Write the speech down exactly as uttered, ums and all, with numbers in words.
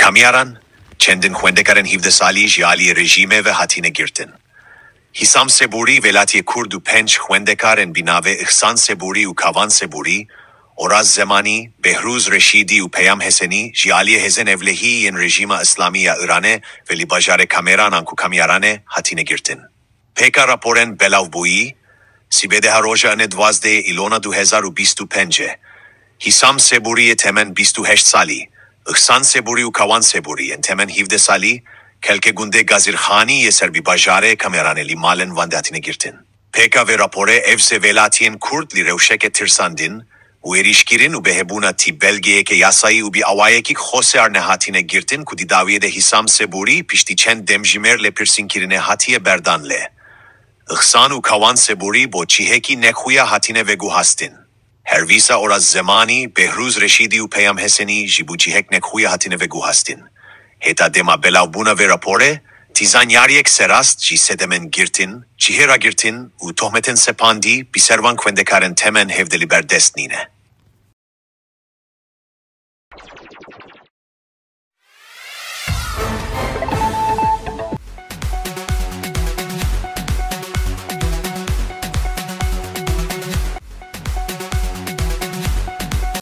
Kamyaran, çendin xwendekarên hevdeh salî ji aliyê rejîmê ve hatine girtin. Hîsam Sebûrî, welatiyê Kurd û penc xwendekarên bi navê Îhsan Sebûrî û Kavan Sebûrî, Oraz Zemanî, Behrûz Reşîdî û Peyam Hesenî ji aliyê hêzên ewlehî yên rejîma Îslamî ya Îranê ve li bajarê Kameranan ku Kamyaranê hatine girtin. Pêka raporên belavbûyî, sibê deha roja ine duwazdeh Îlona du hezar û bîst û pênc e. Hîsam Sebûrî yê temen bîst û heşt salî, Îhsan Sebûrî û Kawan Sebûrî yên temen hevdeh salî, kelkê gundê Gazîrxanî yê ser bi bajarê Kameranê li malên wan de hatine girtin. Pêka vê raporê, ev sê welatiyên Kurd li rewşeke tirsandin û êrîşkirin û bi hebûna tî belgeyeke yasayî û bi awayekî xoseyar nehatine girtin ku di dawiyê de Hîsam Sebûrî piştî çend demjimêr lêpirsînkirinê hatiye berdan lê. Îhsan û Kawan Sebûrî bo cihekî nexuya hatine veguhastin. Her wisa Oraz Zemanî, Behrûz Reşîdî û Peyam Hesenî jî bo cihek nexuya hatine veguhastin. Heta dema belavbûna vê raporê, tî zanyariyek serast ji sedemên girtin, cihê ragirtin û tohmetên sepandî bi ser van xwendekarên temen hevdeh li ber dest nîne.